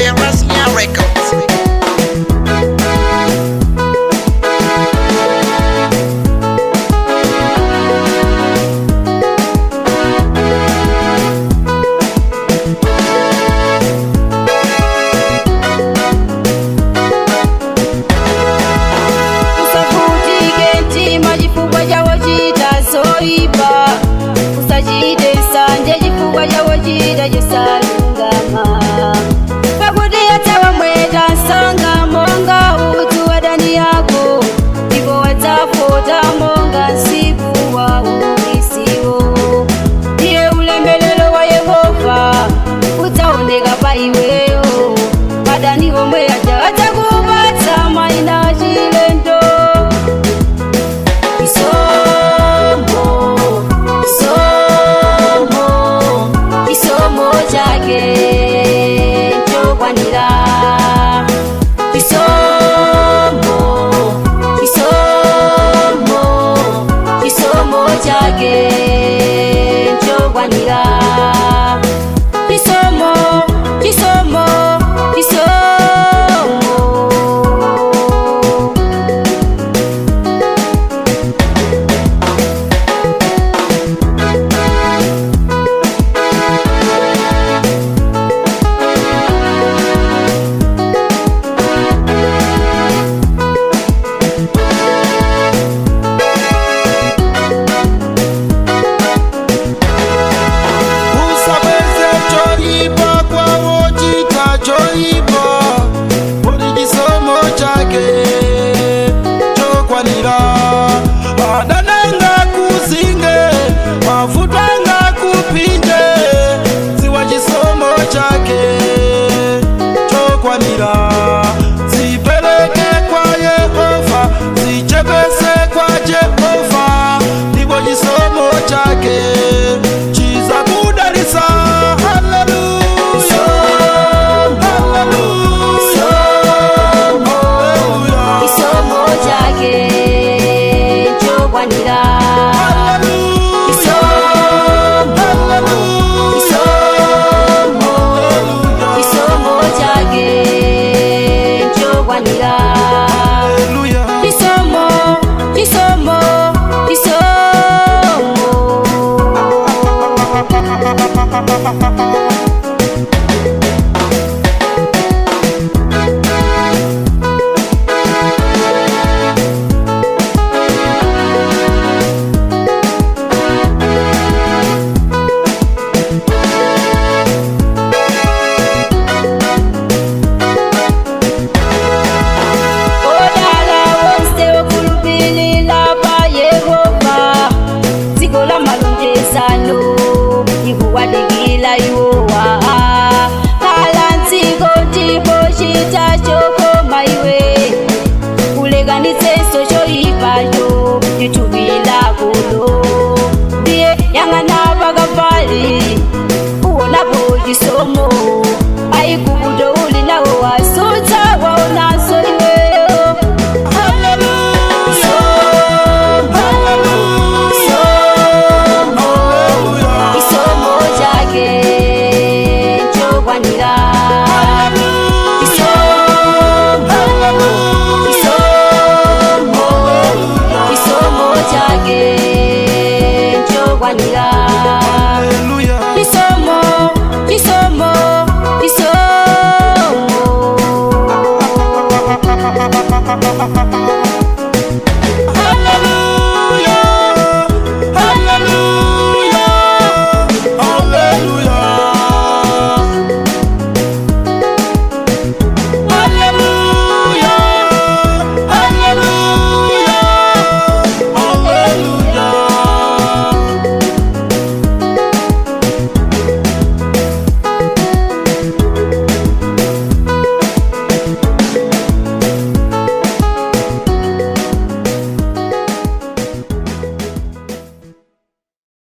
Erasmia Records. Usavutike mtima chifukwa chawo chita zoyipa, usachite nsanje chifukwa chawo chita chosalungama, pakuti adzawamweta msanga monga udzu adani yako, ndipo wadzafota monga msipu wa ulisiwo. Ndiye ulemelero wa Yehova udzaoneka pa iweyo, adani omwe aja adzakupatsa mayina achilendo. Chisomo, chisomo, chisomo chake chokwanira. Chisomo, chisomo, chisomo chake chokwanira. Chisomo, chisomo, chisomo. Usabweze choipa kwa wochita choipa, poti chisomo chake chokwanira. Adananga kuzinge mavuto anga kupinje, ziwa chisomo chake chokwanira.